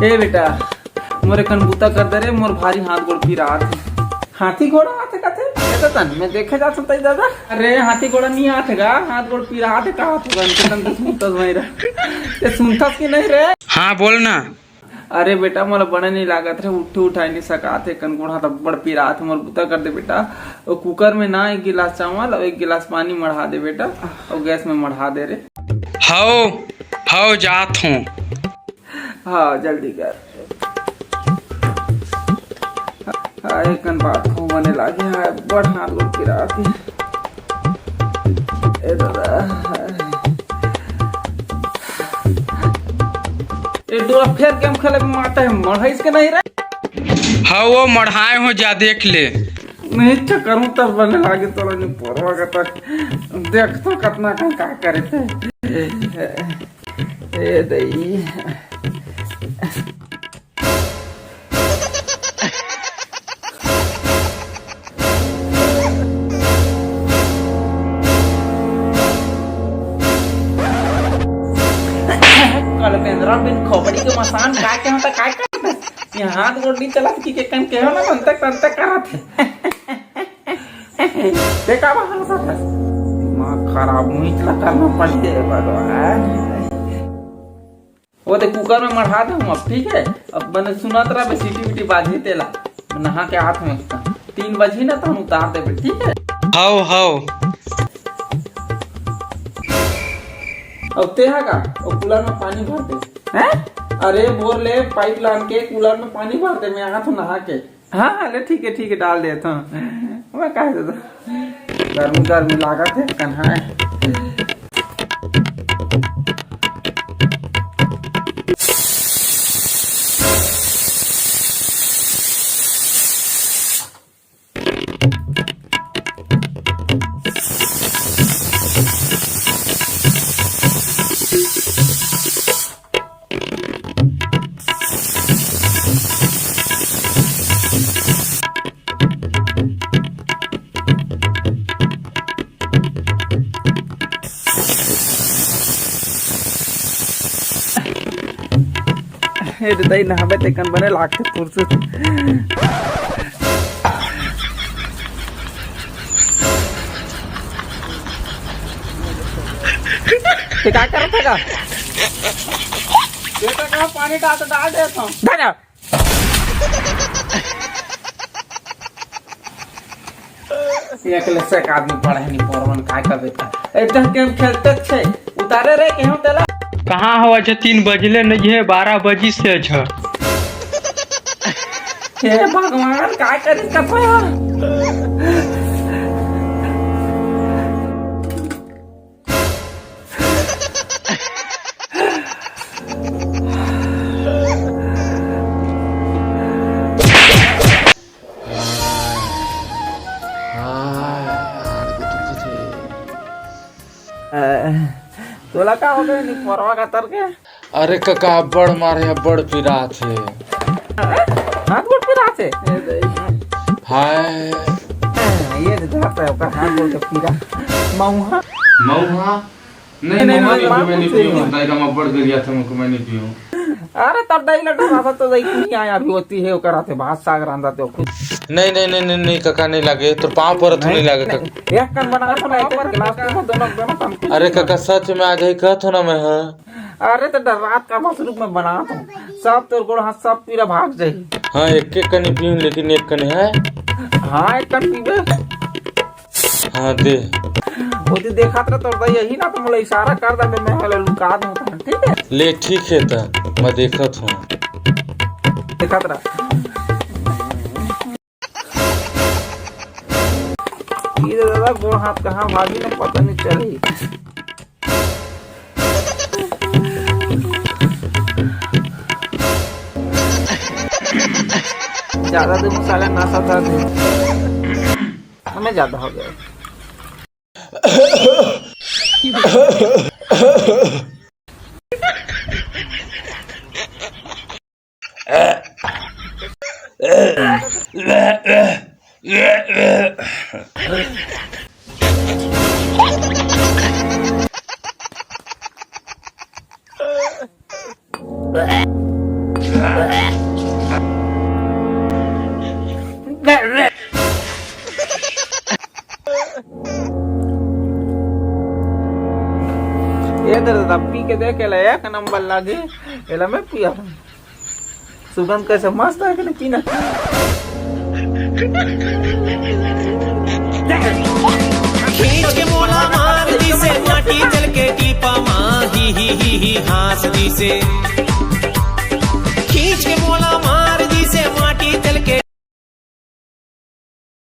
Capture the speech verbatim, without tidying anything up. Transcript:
ए बेटा, मोर एकन बूता कर दे रे, मोर भारी हाथ गोड़ पिरात हे। हाथी घोड़ा आथे कथे? ए तो तन, मैं देखे जात हूँ तई दादा। अरे हाथी घोड़ा नहीं आथे गा, हाथ गोड़ पिरात हे का? हाथ गोड़ के तन तो सुनतस भाई रे। ते सुनतस कि नहीं रे? हाँ, बोल ना। अरे बेटा, मोला बने नहीं लागत रे, उठे उठाई नहीं सकात हे, कन गोड़ हाथ अब्बड़ पिरात हे, मोर बूता कर दे बेटा। वो कुकर में ना एक गिलास चावल और एक गिलास पानी मढ़ा दे बेटा, और गैस में मढ़ा दे रे। हव, हव, जात हूँ। हाँ, जल्दी कर। हाँ, एक कन बात खूब बने लागे, हाँ, बड़ हाथ गोड़ पिरात हे। ए दादा। ए डोरा फेर गेम खेले में माता है, मढ़ाइस के नहीं रे? हाँ, वो मढ़ाए हो जा, देख ले। नहीं चक्कर हूँ तब बने लागे तोला नहीं पोरवा का तक। देख तो कितना का, का करे थे। ए दई। कल बेंदरा बिन खोपड़ी के मसान का के होता, का करता? ये हाथ गोड़ नहीं चला कि के कन के हो ना, बनता करता करत है। देखा बा हंसत है। दिमाग खराब हुई, इतना करना पड़ गया भगवान। वो तो कुकर में मढ़ा दे हूँ अब, ठीक है? अब मैंने सुनत रहा बे, सीटी बीटी बाजी तेला। मैं नहा के हाथ में तीन बजी ना तो हम उतार देबे, ठीक है? हव, हव। अब ते हा का, वो कूलर में पानी भर दे। हैं? अरे बोर ले पाइप लान के कूलर में पानी भर दे, मैं आत हूँ नहा के। हाँ, हाँ, ले ठीक है, ठीक है, डाल देता हूँ। मैं कह देता हूँ। गर्मी, गर्मी लागत है, कन्हा है। ए दे दई नहाबे ते कन बने लागथे फुरसुर। ते का करत हे का? बेटा का पानी डाल तो डाल दे तो। धरा। एक ले से एक आदमी पढ़े नहीं पढ़वन काय करबे त। एकदम गेम खेलते छे। उतारे रे केहू तेला। कहाँ हो? अच्छा, तीन बजले नहीं है, बारह बजी से अच्छा। हे भगवान, काय करी का पया? हाँ, यार, ये तो कुछ है। अ, तोला का हो गए, नी परवा का तर के? अरे कका, अब्बड़ मारे, अब्बड़ पिरात हे। हाथ गोड़ पिरात हे? हाय। ये तो धरता है, ओकर हाथ गोड़ के पीरा। मऊहा? मऊहा? नहीं, नहीं, मऊहा नहीं, नहीं, मैं नहीं पीऊँ। दाई का अब्बड़ गरिया था, मैं नहीं पीऊँ। अरे, तब दाई लगा रहा था, तो दाई कुछ आया भी होती है, ओकर हाथे भात साग रांधा तो खुद। नहीं, नहीं, नहीं, नहीं, नहीं, कका, नहीं लागे, तोर पाँव परत हूँ, नहीं, नहीं लागे, नहीं। कका। एक कन बना तो नहीं, तो गिलास पी, दोनों, दोनों कन पी। अरे कका, सच में आ जाई कहत हो ना मैं, हाँ। अरे तो डर रात का मसरूफ में बना तो सब तोर गोड़ हाथ सब पीरा भाग जाई। हाँ, एक एक कनी पीऊँ, लेकिन एक कनी है। हाँ, एक कन पीबे। हाँ, दे। वो तो देखत रह तोर दाई यही ना, तो मोला इशारा कर दे, मैं हले लुका दूँ, ठीक है? ले, ठीक है, त मैं देखत हूँ। देखत रह। ये तो दादा, गोड़ हाथ कहाँ भागी ना, पता नहीं चली। ज्यादा दिन साले नशा कर दे, हमें ज्यादा हो गया। ये दे दादा, पी के देख, एला एक नंबर लागे, एला मैं पिया। सुगंध कैसे मस्त है कि नहीं पीना? खींच के मोला मार दिसे, माटी जल के टीपा मा, ही, ही, ही, ही, हाँस दिसे।